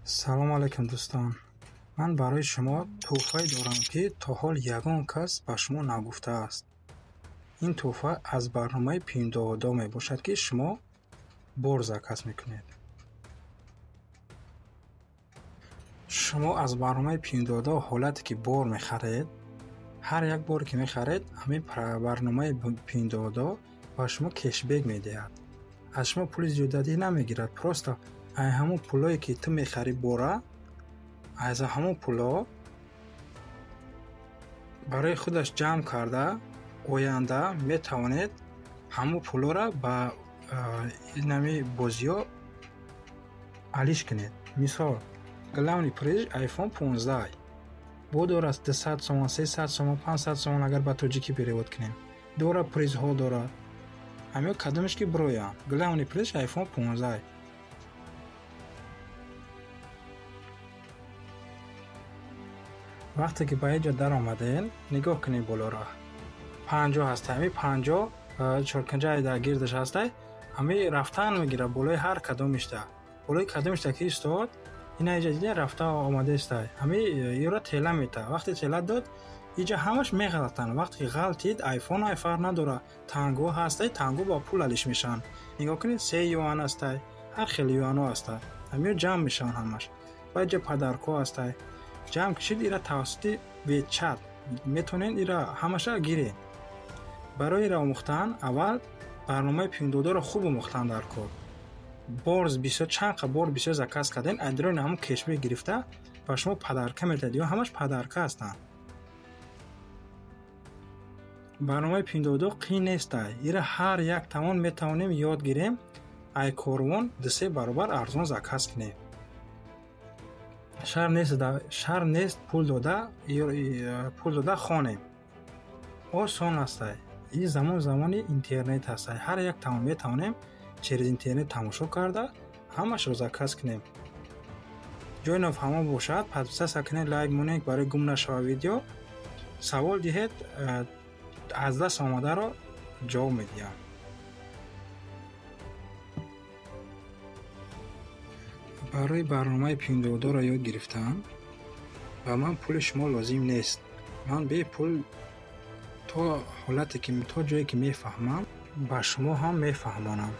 Салом алайкум, дӯстон. Ман барои шумо тӯҳфае дорам, ки то ҳол ягон кас ба шумо нагуфтааст. Ин тӯҳфа аз барномаи Пиндуодуо мебошад, ки шумо бор заказ мекунед. Шумо аз барномаи Пиндуодуо ҳолате ки бор мехаред, ҳар як боре ки мехаред, ҳамин барномаи Пиндуодуо ба шумо кешбек медиҳад. Аз шумо пули зиёдатӣ намегирад, просто ай ҳамон пулое ки ту мехарӣ бора, аз ҳамон пуло барои худаш ҷамъ карда, оянда метавонед ҳамон пулоро ба инами бозиҳо алиш кунед. Мисол, главный приз iPhone 15 бо дорад 200 сомон, 300 сомон, 500 сомон, агар ба тоҷикӣ перевод кунем. Дора призҳо дорад. Ҳамиё кадомеш ки бироянд. Главный приз iPhone 15. Вақте ки ба инҷо даромадем, нигоҳ кунед болоро. 50 ҳаст, ҳами 50 чоркунҷаи дар гирдаш ҳастай, ҳами рафтан мегирад болои ҳар кадомишта. Болои кадомишта ки истод, ина инҷа дидем рафта омада истай. Ҳами ёро тела метавад. Вақте тела дод, инҷа ҳамаш меғалтанд. Вақте ки ғалтид, iPhone ай фарқ надорад. Танго ҳастай, танго ба пул алиш мешаванд. Нигоҳ кунед, 3 юан ҳастай, ҳар хел юанҳо ҳастай. Ҳамиё ҷамъ мешаванд ҳамаш. Ба инҷа падаркҳо ҳастай. Ҷамъ кишид, ира тавассути WeChat метавонед ира ҳамаша гиред. Барои ира омӯхтан аввал барномаи Пиндуодуоро хуб омӯхтан дар кор. Бор бисёр, чанд қа бор бисёр заказ кардем, айдрони ҳамон кешбек гирифта ба шумо падарка медиҳад. Ё ҳамаш падарка ҳастанд. Барномаи Пиндуодуо қиин нестай. Ира ҳар як тамон метавонем ёд гирем, ай корвон 2-3 баробар арзон заказ кунем. Шарм нест пул дода хонем. Осон ҳастай. Ин замон замони интернет ҳастай. Ҳар як тамон метавонем через интернет тамошо карда ҳамашро заказ кунем. Ҷои нофаҳмо бошад, подписаться кунед, лайк монед, барои гум нашавад видео. Савол диҳед, аз даст омадаро ҷавоб медиҳам. Барои барномаи Пиндуодуоро ёд гирифтан ба ман пули шумо лозим нест. Ман бепул то ҳолате ки то ҷое ки мефаҳмам, ба шумо ҳам мефаҳмонам.